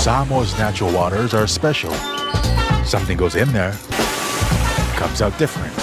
Samoa's natural waters are special. Something goes in there, comes out different.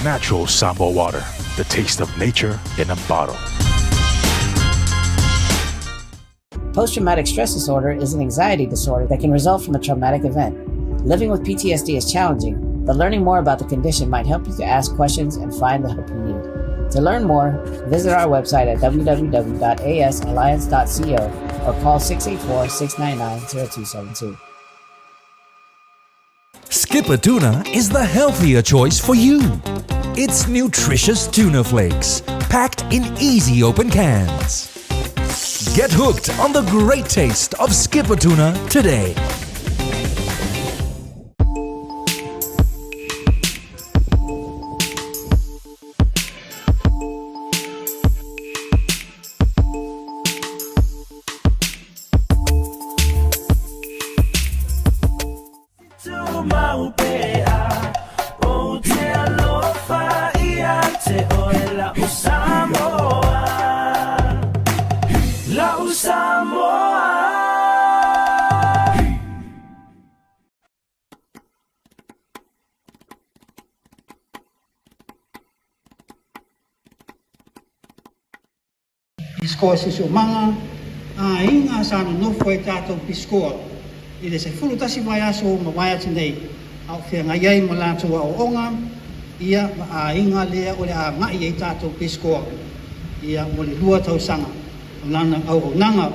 Natural Samoa water, the taste of nature in a bottle. Post traumatic stress disorder is an anxiety disorder that can result from a traumatic event. Living with PTSD is challenging, but learning more about the condition might help you to ask questions and find the help you need. To learn more, visit our website at www.asalliance.co or call 684 699 0272. Skipper Tuna is the healthier choice for you. It's nutritious tuna flakes, packed in easy open cans. Get hooked on the great taste of Skipper Tuna today. Peace Corps Siosiomaga, aiga sa nonofo ai tatou Peace Corps i le 11 vaiaso ua mavae atu nei, a o feagai ai ma latou aoaoga, ia, ma aiga lea o le a agai ai tatou Peace Corps, ia, mo le lua tausaga o lana auaunaga.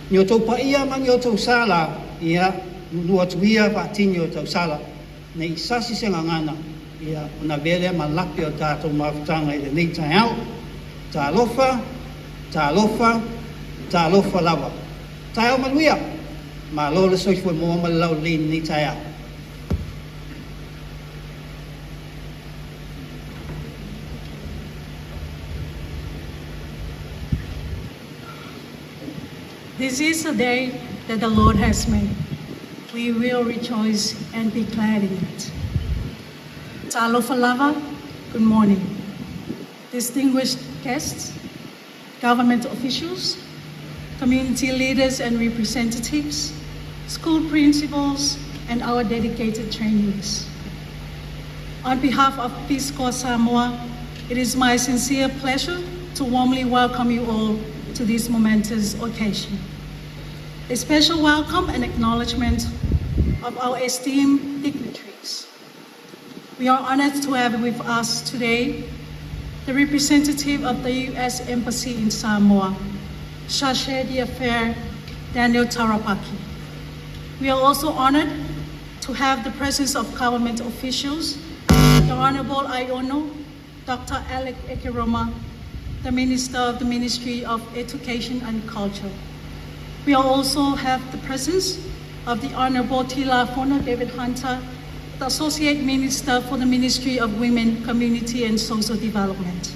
Ni outou paia ma ni outou sala, ia, nuunuu atu ia faatini o tausala, ne i sasi se gagana, ia, ona avea lea ma lape o tatou mafutaga i lenei taeao. Talofa, talofa, talofa lava. Taeao manuia! Malo le soifua maua ma le laulelei i lenei taeao. This is the day that the Lord has made. We will rejoice and be glad in it. Talofa lava, good morning. Distinguished guests, government officials, community leaders and representatives, school principals, and our dedicated trainees. On behalf of Peace Corps Samoa, it is my sincere pleasure to warmly welcome you all to this momentous occasion. A special welcome and acknowledgement of our esteemed dignitaries. We are honored to have with us today the representative of the U.S. Embassy in Samoa, Chargé d'Affaires Daniel Tarapaki. We are also honored to have the presence of government officials, the Honorable Aiono, Dr. Alec Ekeroma, the Minister of the Ministry of Education and Culture. We also have the presence of the Honorable Tila Fono David Hunter, the Associate Minister for the Ministry of Women, Community and Social Development.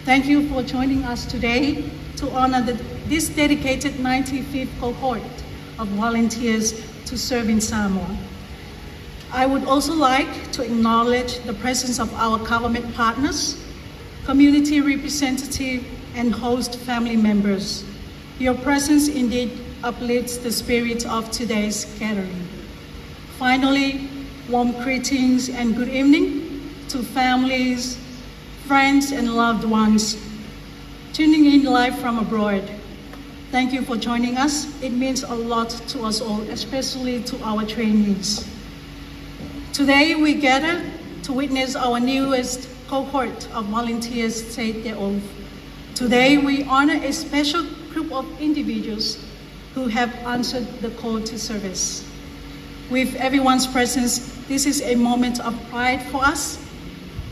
Thank you for joining us today to honor this dedicated 95th cohort of volunteers to serve in Samoa. I would also like to acknowledge the presence of our government partners, community representative, and host family members. Your presence indeed uplifts the spirit of today's gathering. Finally, warm greetings and good evening to families, friends, and loved ones tuning in live from abroad. Thank you for joining us. It means a lot to us all, especially to our trainees. Today, we gather to witness our newest cohort of volunteers take their oath. Today, we honor a special group of individuals who have answered the call to service. With everyone's presence, this is a moment of pride for us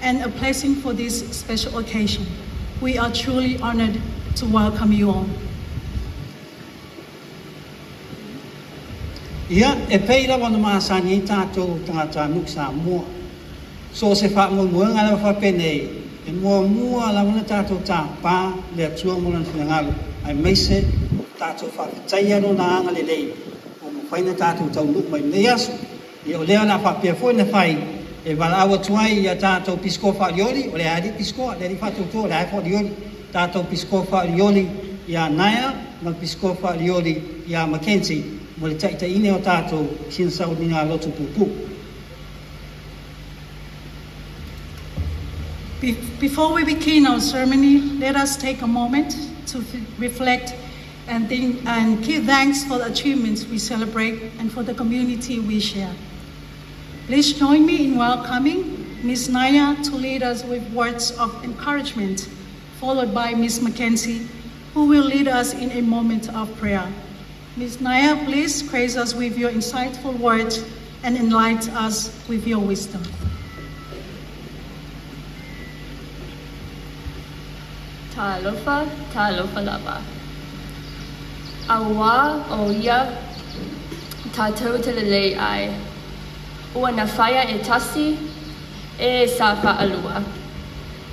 and a blessing for this special occasion. We are truly honored to welcome you all. Ia, e pei lava ona masani ai tatou tagatanuu Samoa. So o se faamoemoega lava faapenei, e muamua lava ona tatou tapa le Atua mo Lona finagalo, aemaise tatou faafetaia Lona agalelei ua mafai ona tatou taunuu mai i lenei aso. Ia, o lea o le a faapea foi ona fai e valaau atu ai i a tatou pisikoa faaolioli, o le a alii pisikoa, le alii faatuatua, o lea e faaolioli, tatou pisikoa faaolioli. Ia Naea ma le Pisikopo Faalioli ia Mackenzie mo le taʻitaʻina o tatou i sina sauniga lotu puupuu. Before we begin our ceremony, let us take a moment to reflect and think and give thanks for the achievements we celebrate and for the community we share. Please join me in welcoming Ms. Naya to lead us with words of encouragement, followed by Ms. Mackenzie, who will lead us in a moment of prayer. Ms. Naya, please grace us with your insightful words and enlighten us with your wisdom. Talofa, talofa lava. Auā o ia tatou te lelei ai. Ua na faia e tasi, e sa faalua.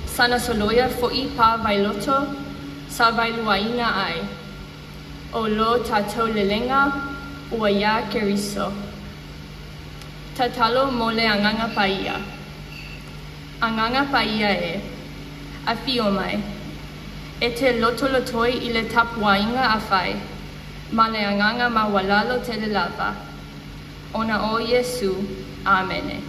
Sana soloia foʻi pa vailoto, sa vailuaina ai. O lo tatou lelega ua iā Keriso. Tatalo mo le Agaga Paia. Agaga Paia e, afio mai. E te lotolotoi i le tapuaiga a fai, ma le agaga maualalo tele lava. Ona o Iesu. Amene.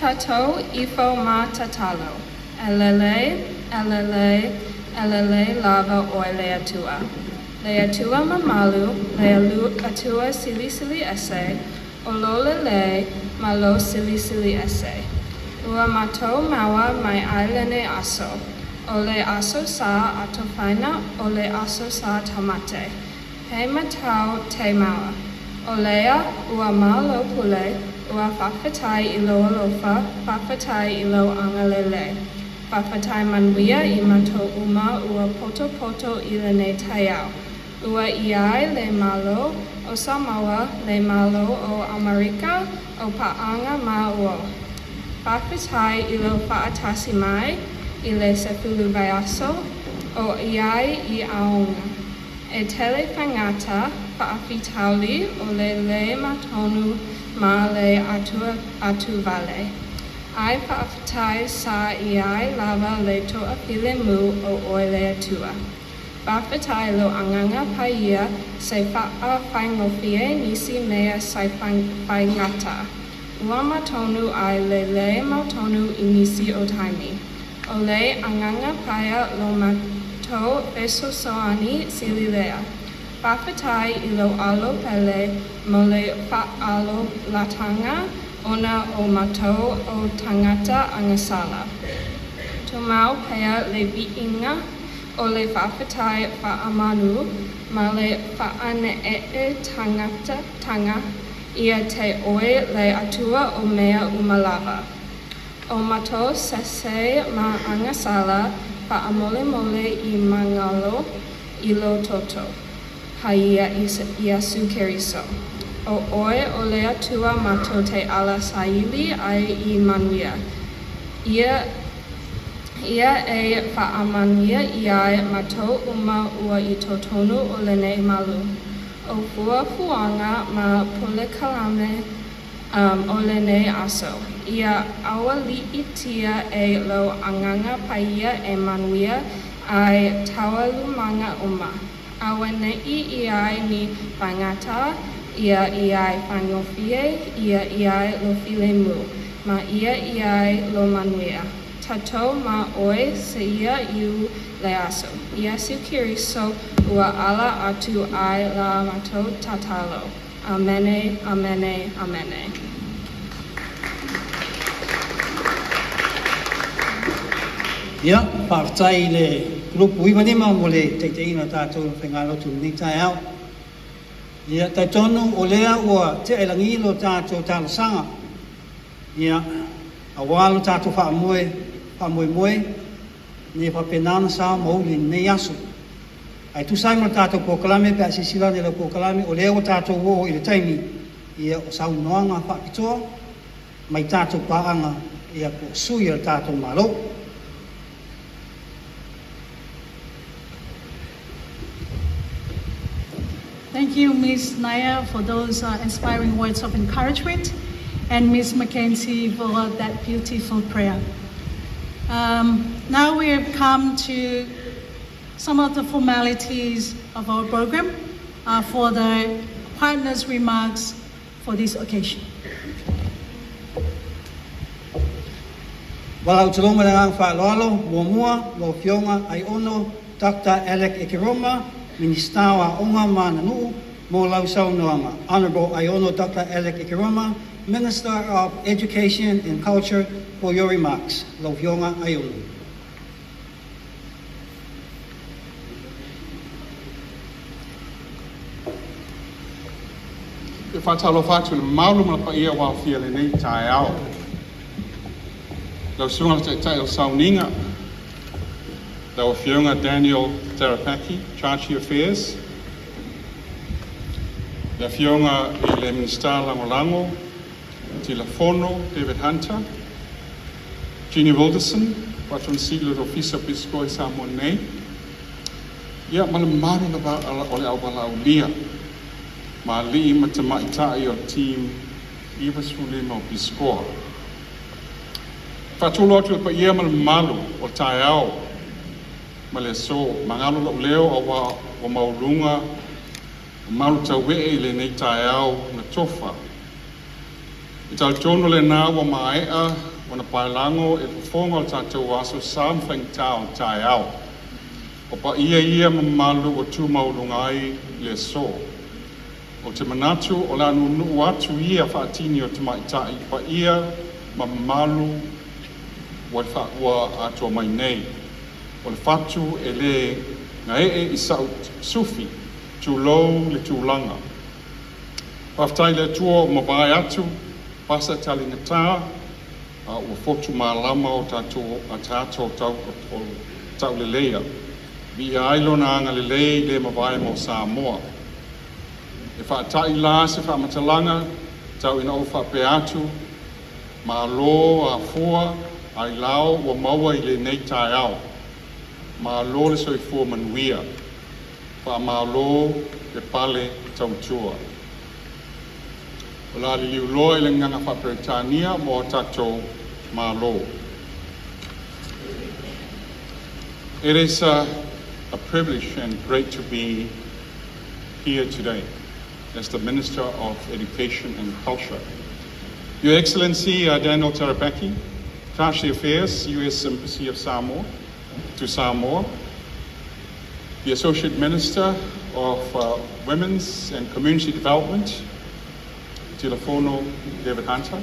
Tatou ifo ma tatalo. E lelei, e lelei, e lelei lava oe le Atua. Le Atua mamalu, le Atua silisili ese, o lo lelei ma lo silisili ese. Ua matou maua mai ai lenei aso, o le aso sa atofaina o le aso sa taumate. He matau te maua. O lea ua malo pule, ua faafetai i lou alofa, faafetai i lou agalelei. Faafetai manuia i matou uma ua potopoto i lenei taeao. Ua i ai le Malo o Samoa, le Malo o Amerika, o paaga ma uo. Faafetai i lou faatasi mai i le 10 vaiaso o i ai i aoga. E tele faigata, faafitauli o le le mautonu ma le atuatuvale. Ae faafetai sa i ai lava le toafilemu o oe le Atua. Faafetai lou Agaga Paia se faafaigofie nisi mea sai faigata. Ua mautonu ai le le mautonu i nisi o taimi. O le Agaga Paia lo matou fesoasoani sili lea. Faafetai i lou Alo pele mo le faaolataga ona o matou o tagata agasala. Tumau pea le viiga o le faafetai faamanu ma le faaneee taga ia te oe le Atua o mea uma lava. O matou sese ma agasala, faamolemole i magalo i lou toto paia Iesu Keriso. O oe o le Atua matou te ala saili ai i manuia. Ia Ia e faamanuia iā matou uma ua i totonu o lenei malu. O fuafuaga ma polokalame o lenei aso, ia aualiitia e lou Agaga Paia e manuia ai taualumaga uma. Auaneʻi i ai ni faigata, ia i ai faigofie, ia i ai lou filemu, ma ia i ai lou manuia. Tatou ma oe seia iu le aso. Iesu Keriso ua ala atu ai la matou tatalo. Amene, amene, amene. Ia, faafetai i le Kulupu 95 mo le taitaiina o tatou i le faigalotu i lenei taeao. Ia, talitonu o lea ua tea i lagi lo tatou talosaga, ia, aua lo tatou faamoe, faamoemoe, ina ia faapena ona sao ma uli i lenei aso. Ae tusa ai ma le tatou polokalame pe a silasila ane i lau polokalame, o lea ua tatou oo i le taimi ia o saunoaga faapitoa mai tatou paaga ia po o sui o le tatou Malo. Thank you, Ms. Naya, for those inspiring words of encouragement, and Ms. Mackenzie for that beautiful prayer. Now we have come to some of the formalities of our program for the partners' remarks for this occasion. Valaau talo ma le agaga faaaloalo, muamua, lau Afioga Aiono Dr. Alec Ekeroma, Minisita o Aoga ma Aganuu, mo lau saunoaga. Honorable Aiono Dr. Alec Ekeroma, Minister of Education and Culture, for your remarks. Lau Afioga Aiono. E faatalofa atu i le mamalu ma le paia ua aofia i lenei taeao. Lau Susuga i le Taitai o le Sauniga, lau Afioga Daniel Tarapaki, Charge Affairs, le Afioga i le Minisita Lagolago, Tilafono David Hunter, Jeannie Wilderson, Patron Sili o le Ofisa o Pisikoa i Samoa nei, ia ma le mamalu o le auvalaaulia, ma alii ma tamaitai o le Team 95 o Pisikoa. Faatulou atu i le paia ma le mamalu o le taeao ma le aso, magalo lou leo auā ua maualuga malu tauee i lenei taeao na tofa. E talitonu lena ua maea ona paelago e fofoga o le tatou aso sa ma faigata o le taeao. O paia ia ma mamalu ua tu maualuga ai le aso. Ou te manatu o le a nuunuu atu ia faatini o tamaitai paia ma mamalu ua ua atoa mai nei. O le fatu e le gaee i sa'u sufi. Tulou le tulaga. Faafetai i le Atua ua mavae atu vasa taligata a ua fotu malama o tatou ataata o tau o tauleleia. Viia ai lona agalelei le mavae mo Samoa. E faatai la se faamatalaga tau ina ou faapea atu, malo afua ailao ua maua i lenei taeao. Malo le soifua manuia. Faamalo le pale tautua. O le a liliu loa i le agaga faa-Peretania mo a tatou Malo. It is a privilege and great to be here today as the Minister of Education and Culture. Your Excellency Daniel Tarabeki, Chargé d'Affaires, U.S. Embassy of Samoa, to Samoa, the Associate Minister of Women's and Community Development, Tilafono David Hunter,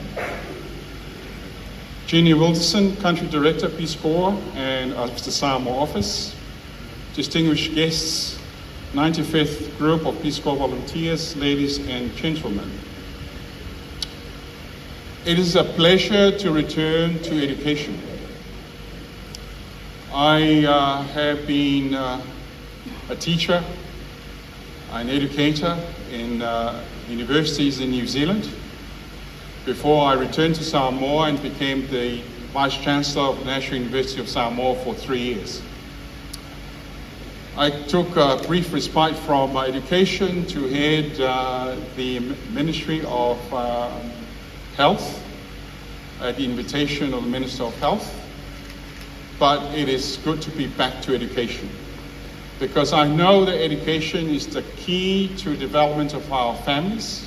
Jeannie Wilson, Country Director, Peace Corps and of the Samoa Office, distinguished guests, 95th Group of Peace Corps volunteers, ladies and gentlemen. It is a pleasure to return to education. I have been a teacher, an educator in universities in New Zealand before I returned to Samoa and became the Vice Chancellor of the National University of Samoa for 3 years. I took a brief respite from education to head the Ministry of Health at the invitation of the Minister of Health. But it is good to be back to education because I know that education is the key to development of our families.